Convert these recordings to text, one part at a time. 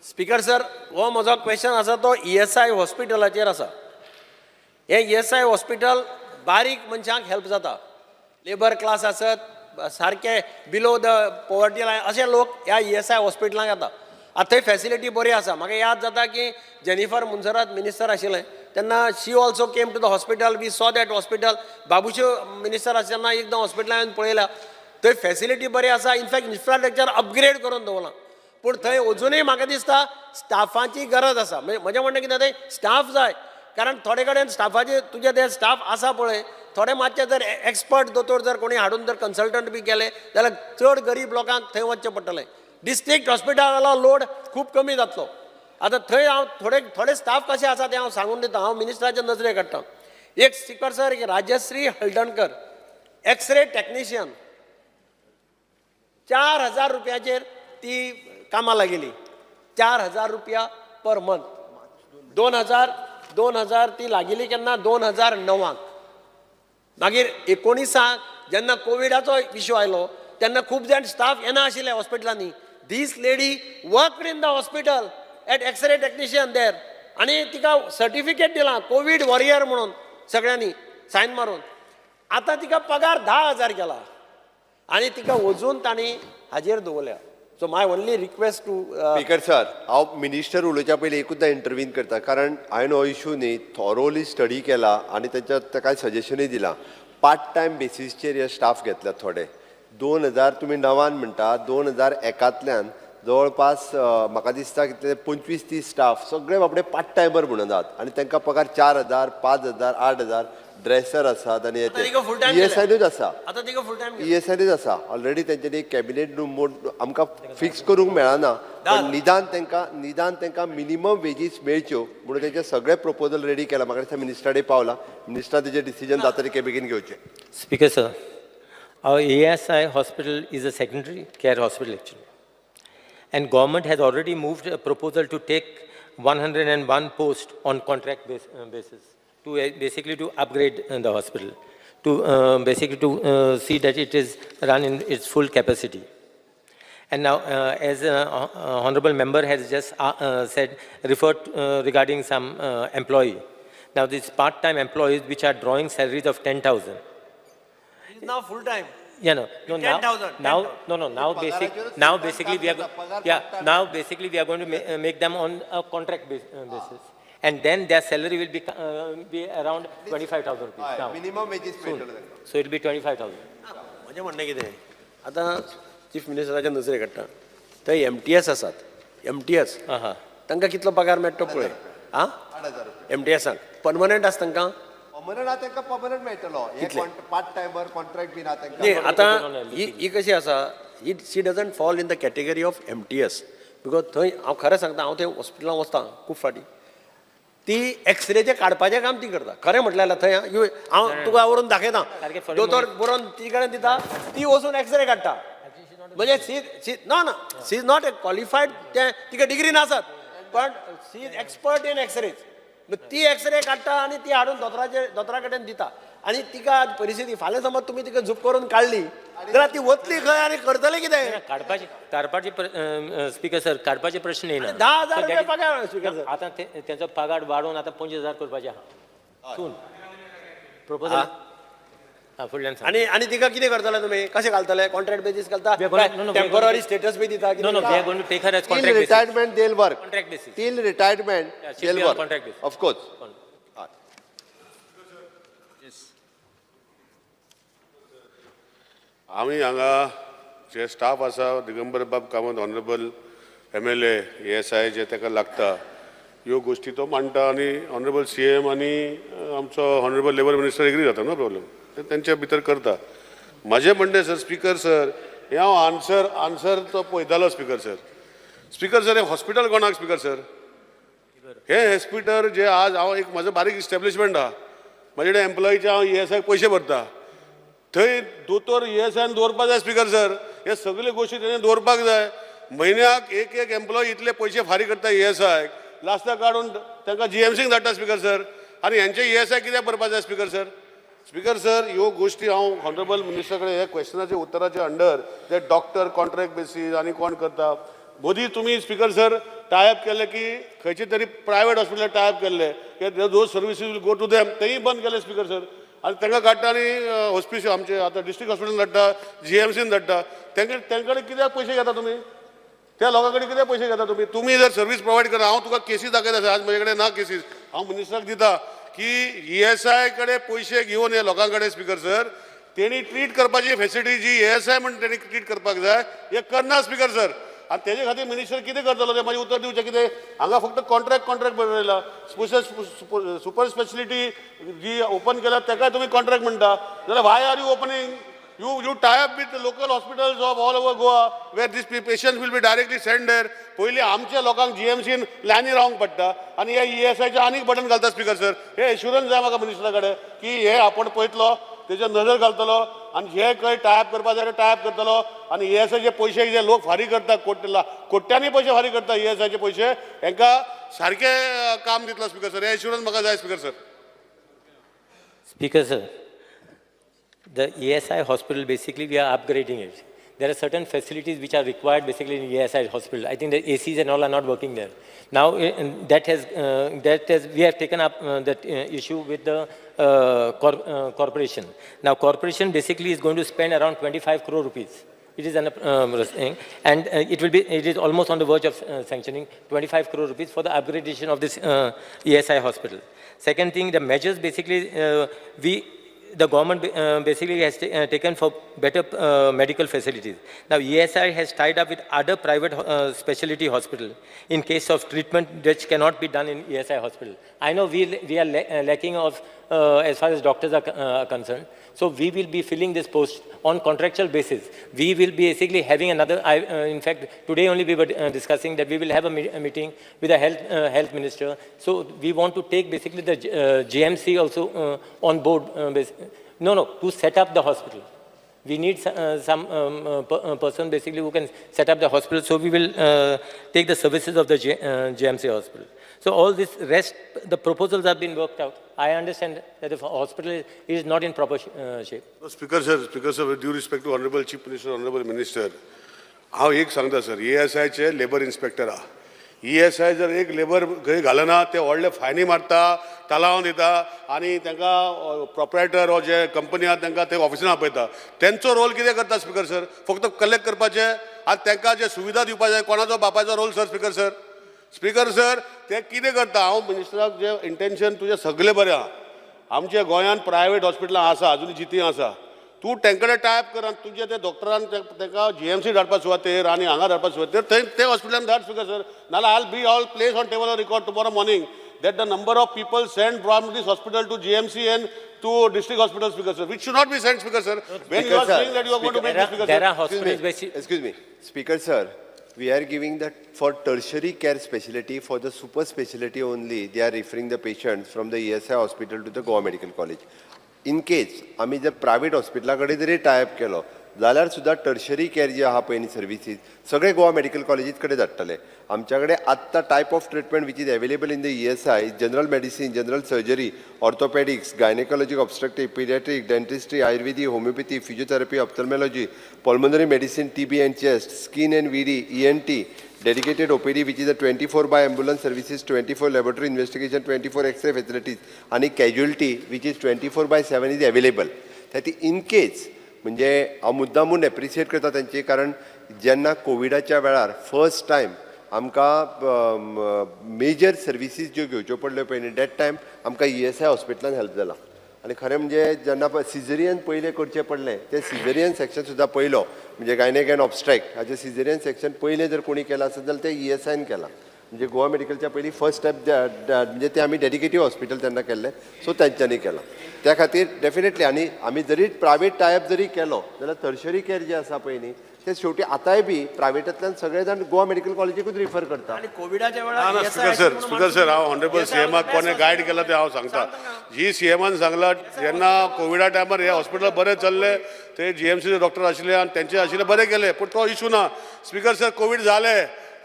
Speaker sir, हो म्हजो question आसा तो ईएसआय हॉस्पिटलाचेर आसा. हें ईएसआय हॉस्पिटल बारीक मनशांक हेल्प जाता. लेबर क्लास आसत, सारके बिलो the poverty line अशे लोक ह्या ईएसआय हॉस्पिटलांक येता. आतां थंय फेसिलिटी बरी आसा. म्हाका याद जाता की जेनिफर मुन्सरात मिनिस्टर आशिल्लें तेन्ना she also came to the hospital. We saw that hospital. बाबूश्यो minister आसतना एकदां हॉस्पिटलान हांवें पळयला. थंय फेसिलिटी बरी आसा. इनफॅक्ट इन्फ्रास्ट्रक्चर अपग्रेड करून दवरलां, पूण थंय अजुनूय म्हाका दिसता स्टाफाची गरज आसा. म्हणजे म्हजें म्हणणें कितें, थंय स्टाफ जाय, कारण थोडे कडेन स्टाफाचे तुजे ते स्टाफ आसा पळय, थोडे मातशे जर एक्सपर्ट दोतोर जर कोणी हाडून जर कन्सल्टंट बी केले जाल्यार चड गरीब लोकांक थंय वचचें पडटलें. डिस्ट्रिक्ट हॉस्पिटलालो लोड खूब कमी जातलो. आतां थंय हांव थोडे थोडे स्टाफ कशे आसा तें हांव सांगून दितां. हांव मिनिस्टराच्या नजरेक हाडटा. एक स्पीकर सर, एक राजश्री हळदणकर, एक्सरे टॅक्निशियन, 4000 रुपयाचेर ती कामां लागिल्ली. 4000 रुपया पर मंथ. 2000 ती लागिल्ली केन्ना? 2009. मागीर 19 जेन्ना कोविडाचो इशू आयलो तेन्ना खूब जाण स्टाफ येना आशिल्ले हॉस्पिटलांनी. This lady work in the hospital as X-ray technician there आनी तिका सर्टिफिकेट दिलां कोवीड वॉरियर म्हणून सगळ्यांनी सायन मारून. आतां तिका पगार 10,000 केला आनी तिका अजून तांणी हाजेर दवरल्या. So my only request to speaker sir, हांव मिनिस्टर उलोवच्या पयलीं एकूचदा इंटरवीन करता, कारण हांवें हो इशू न्ही थॉरोली स्टडी केला आनी तेच्या कांय सजेशनूय दिलां. पार्ट टायम बेसीसचेर हे स्टाफ घेतल्यात थोडे. 2000 तुमी णवान म्हणटा, 2001तल्यान जवळपास म्हाका दिसता कितले, 25-30 स्टाफ सगळे बाबडे पार्ट टायमर म्हणून आहात आनी तांकां पगार 4000, 5000, 8000. ड्रेसर आसात आनी आतां तिका full time ईएसआयनूच आसा. आतां तिका फूल टायम. ईएसआयनूच आसा ऑलरेडी. तेंच्यांनी कॅबिनेट रूम आमकां फिक्स करूंक मेळना, पण निदान तांकां मिनिमम वेजीस मेळच्यो म्हणून तेंचे सगळे प्रपोजल रेडी केला. म्हाका दिसता मिनिस्टरा कडेन पावला. मिनिस्टरा तेजें डिसिजन जाता तितके बेगीन घेवचें. Speaker sir, our ESI hospital is a secondary care hospital actually. And government has already moved a proposal to take 101 post on contract basis to basically to upgrade the hospital, to basically to see that it is run in its full capacity. And now, as honorable member has just said, referred regarding some employee. Now, these part-time employees which are drawing salaries of 10,000. Now full time. Yeah, no, now, 10,000, now, 10,000. no, now basic, now basically we are, yeah, now basically we are going to make them on a contract basis. And then their salary will be around 25,000 rupees now. Minimum wages मेळटलो तांकां. So it will be 25,000. म्हजें म्हणणें कितें, आतां chief मिनिस्टराच्या नजरेक हाडटा. थंय MTS आसात, MTS. तांकां कितलो पगार मेळटा तो पळय. आं, एमटीएसाक परमनंट आसा तांकां. पर्मनंट आहा तांकां, पर्मनंट मेळटलो. हे कितले? पार्ट टायमर कॉन्ट्रॅक्ट बीन आहा न्ही. तांकां. आतां ही कशी आसा, ही she doesn't fall in the category of MTS, because थंय हांव खरें सांगता, हांव थंय हॉस्पिटलान वचता खूब फावटी, ती एक्सरेचें काडपाचें काम ती करता. खरें म्हटलें जाल्यार थंय हांव तुका व्हरून दाखयता. सारकें फॉरेन दोतोर बरोवन ती कडेन दिता, ती वचून एक्सरे काडटा. म्हणजे शी शी ना ना she is not a qualified. तें तिका डिग्री नासत, पण she is expert in X-rays. ती एक्सरे काडटा आनी ती हाडून दोतोराचे दोतोरा कडेन दिता. आनी तिका परिस्थिती, फाल्यां समज तुमी तिका झूप करून काडली जाल्यार ती वतली खंय आनी करतले कितें? काडपाचे, स्पीकर सर, काडपाचे प्रश्न येना. 10,000 So रुपया that is- पगार, स्पीकर सर. आतां तेंचो पगार वाडोवन आतां 25,000 करपाचें आहा सून प्रपोजल. हा, फुडल्यान सांग. आनी तिका कितें करतले तुमी? कशें घालतले? कॉन्ट्रॅक्ट बेजीस घालता? We are going to- no, no, we are going to temporary status बी दिता? No, we are going to take her as till contract basis. Retirement they'll work. Contract basis. Till retirement Yeah, she'll they'll be on work. Contract basis. Of course. आमी हांगा जे staff आसा, दिगंबर बाब Kamat honourable MLA, ESI जे ताका लागता ह्यो गोश्टी तो मांडटा आनी ऑनरेबल सीएम आनी आमचो ऑनरेबल लेबर मिनिस्टर एग्री जाता. नो प्रॉब्लम, ते तेंच्या भितर करता. म्हाजें म्हणणें सर, स्पीकर सर, हें हांव आन्सर तो पळयतालो स्पीकर सर. स्पीकर सर, हें हॉस्पिटल कोणाक? स्पीकर सर, हें हॉस्पिटल जे आज हांव एक म्हजो बारीक इस्टॅब्लिशमेंट आहा, म्हाजे कडेन एम्प्लॉईचे हांव ईएसआयक पयशे भरता. थंय दोतोर ईएसआयन दवरपाक जाय. स्पीकर सर, हे सगळे गोश्टी तेणे दवरपाक जाय. म्हयन्याक एक एक एम्प्लॉई इतले पयशे फारीक करता ईएसआयक, लास्टाक काडून तांकां जीएमसीक धाडटा स्पीकर सर. आनी हेंचे ईएसआय कित्याक भरपाक जाय स्पीकर सर? स्पीकर सर, ह्यो गोश्टी हांव ऑनरेबल मिनिस्टर कडेन ह्या क्वेश्चनाच्या उत्तराच्या अंडर, जे डॉक्टर कॉन्ट्रॅक्ट बेसीस आनी कोण करता मोदी तुमी स्पीकर सर टायअप केले की खंयचे तरी प्रायवेट हॉस्पिटल टायअप केल्ले की those services will go to them, तेय बंद केले स्पीकर सर. आनी तांकां काडटा आनी हॉस्पिटल आमचे आतां डिस्ट्रिक्ट हॉस्पिटल धाडटा, जीएमसीन धाडटा. तेंकां तेंकडे कित्याक पयशे घेता तुमी? त्या लोकां कडेन कितें पयशे घेता तुमी? तुमी जर सर्वीस प्रोवायड करा, हांव तुका केसीस दाखयता. आज म्हजे कडेन ना केसीस, हांव मिनिस्टराक दिता की ईएसआय कडेन पयशे घेवन हे लोकां कडेन स्पीकर सर तेणी ट्रीट करपाची फेसिलिटी जी ईएसआय म्हण तेणी ट्रीट करपाक जाय, हे करना स्पीकर सर. आनी तेजे खातीर मिनिस्टर कितें करतलो तें म्हाजें उतर दिवचें. कितें हांगा फक्त कॉन्ट्रॅक्ट कॉन्ट्रॅक्ट बरयला. सुपर स्पेशलिटी जी ओपन केल्या तेकाय तुमी कॉन्ट्रॅक्ट म्हणटा जाल्यार why are you opening? You tie up with the local hospitals of all over Goa where these patients will be directly sent there. पयलीं आमच्या लोकांक जीएमसीन लायनी रावंक पडटा आनी हे ईएसआयचे आनीक बटन घालता स्पीकर सर. हे एश्युरन्स जाय म्हाका मिनिस्टरा कडेन की हे आपूण पळयतलो, तेजेर नजर घालतलो आनी जे खंय टायप करपा जाय टायप करतलो आनी ईएसआयचे पयशे जे लोक फारीक करता, कोट्यांनी पयशे फारीक करता ईएसआयचे पयशे, हेंकां सारकें काम दितलो स्पीकर सर. हे एश्युरन्स म्हाका जाय speaker sir. Speaker sir, the ESI hospital, basically we are upgrading it. There are certain facilities which are required basically in ESI hospital. I think the ACs and all are not working there. Now that has, we have taken up that issue with the corporation. Now corporation basically is going to spend around 25 crore rupees. It is an thing, and it is almost on the verge of sanctioning 25 crore rupees for the upgradation of this ESI hospital. Second thing, the measures basically the government basically has taken for better medical facilities. Now, ESI has tied up with other private specialty hospital in case of treatment which cannot be done in ESI hospital. I know we are lacking of as far as doctors are concerned. So we will be filling this post on contractual basis. We will be basically having another, in fact, today only we were discussing that we will have a meeting with the health minister. So we want to take basically the GMC also on board. No, to set up the hospital. We need some person basically who can set up the hospital. So we will take the services of the GMC hospital. So all this rest, the proposals have been worked out. I understand that the hospital is not in proper shape. Speaker sir, speaker sir, with due respect to honourable Chief Minister, honourable minister, हांव एक सांगता sir, ईएसआयचे labour inspector आहा. ESI जर एक labour खंय घालना, ते व्हडले फायनी मारता, तालांव दिता आनी तांकां प्रोपरायटर हो जे कंपनी आहा तांकां ते ऑफिसान आपयता. तेंचो रोल कितें करता स्पीकर सर? फक्त कलेक्ट करपाचें आनी तांकां जे सुविधा दिवपा जाय. कोणाचो बापायचो role sir? Speaker sir, speaker sir, ते कितें करता? हांव मिनिस्टराक जे इंटेन्शन तुजें सगळें बरें आहा. आमच्या गोंयांत प्रायवेट हॉस्पिटलां आसा, अजून जितीं आसा. तूं तेंकडे टायप कर आनी तुजे ते डॉक्टरान ताका जीएमसी धाडपा सुवातेर आनी हांगा धाडपा सुवातेर थंय ते हॉस्पिटलान धाड स्पीकर सर. नाल्यार I'll be all place on table record tomorrow morning that the number of people sent from this hospital to GMC and to district hospital, Speaker sir, which should not be sent, Speaker sir. When you Speaker are sir, saying that you are going to make There this, Speaker there sir. are hospitals Excuse me, excuse me. Speaker sir, we are giving that for tertiary care specialty, for the super specialty only, they are referring the patients from the ESI hospital to the Goa Medical College. In case आमी जर private हॉस्पिटला कडेन जरी type केलो जाल्यार सुद्दां tertiary care जी आहा पळय न्ही सर्विसीस सगळे गोवा मेडिकल कॉलेजीत कडेन धाडटले. आमच्या कडेन आत्तां type of treatment which is available in the ESI, general medicine, general surgery, orthopaedics, gynaecologic, obstetric, paediatric, dentistry, ayurvedic, homeopathy, physiotherapy, ophthalmology, pulmonary medicine, TB and chest, skin and VD, ENT, dedicated OPD which is a 24 by ambulance services, 24 laboratory investigation, 24 X-ray facilities आणि casualty which is 24 by 7 is available. त्या in case म्हणजे हांव मुद्दामून appreciate करता तेंची, कारण जेन्ना कोविडाच्या वेळार फर्स्ट टायम आमकां मेजर सर्विसीस ज्यो घेवच्यो पडल्यो पळय न्ही, that time आमकां ईएसआय हॉस्पिटलान हेल्प जाला. आनी खरें म्हणजे जेन्ना पळय सिजरियन पयलें करचें पडलें, तें सिजरियन सेक्शन सुद्दां पयलो म्हणजे गायनेक अँड ऑब्स्ट्रेक हाजें सिजरियन सेक्शन पयलें जर कोणी केलां आसत जाल्यार तें ईएसआयन केलां. म्हणजे गोवा मेडिकलच्या पयलीं फर्स्ट स्टेप म्हणजे तें आमी डेडिकेटीव हॉस्पिटल तेन्ना केल्लें, सो तेंच्यांनी केलां. त्या खातीर डेफिनेटली आनी आमी जरी प्रायवेट टायप जरी केलो जाल्यार टर्शरी केअर जे आसा पळय न्ही, ते शेवटी आतांय बी प्रायवेटांतल्यान सगळे जाण गोवा मेडिकल कॉलेजीकूच रिफर करता. आनी कोविडाच्या ना वेळार ना ESI speaker sir, speaker sir, हांव ऑनरेबल सीएमाक कोणें गायड केला तें हांव सांगता. जी सीएमान सांगला, जेन्ना कोविडा टायमार हे हॉस्पिटल बरें चल्लें, ते जीएमसीचे डॉक्टर आशिल्ले आनी तेंचे आशिल्ले, बरें केलें, पूण तो इशू ना स्पीकर सर. कोवीड जाले,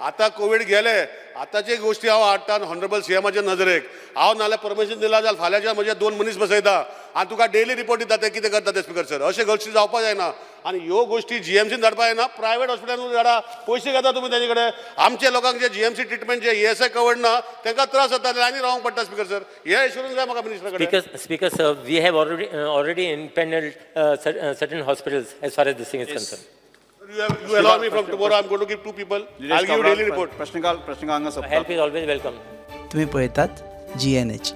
आतां कोवीड गेले. आतांचे गोश्टी हांव हाडटा ऑनरेबल सीएमाच्या नजरेक. हांव नाल्यार परमिशन दिला जाल्यार फाल्यांच्या म्हज्या दोन मनीस बसयता आनी तुका डेली रिपोर्ट दिता ते कितें करता ते स्पिकर सर. अशे गोश्टी जावपा जायना आनी ह्यो गोश्टी जीएमसीन धाडपा जायना, प्रायवेट हॉस्पिटलान धाडा. पयशे घेता तुमी तेजे कडेन. आमचे लोकांक जे जीएमसी ट्रिटमेंट जे ईएसआय कवर्ड ना तांकां त्रास जाता, लायनी रावंक पडटा स्पिकर सर. हे एश्युरन्स जाय म्हाका मिनिस्टरा कडेन. Speaker, sir, we have already impaneled certain hospitals as far as this thing is concerned. You allow me from tomorrow, I'm going to give two people. I'll give you daily report. प्रश्नकाल प्रश्नकाल हांगा सोंपता. Help is always welcome. तुमी पळयतात G N H.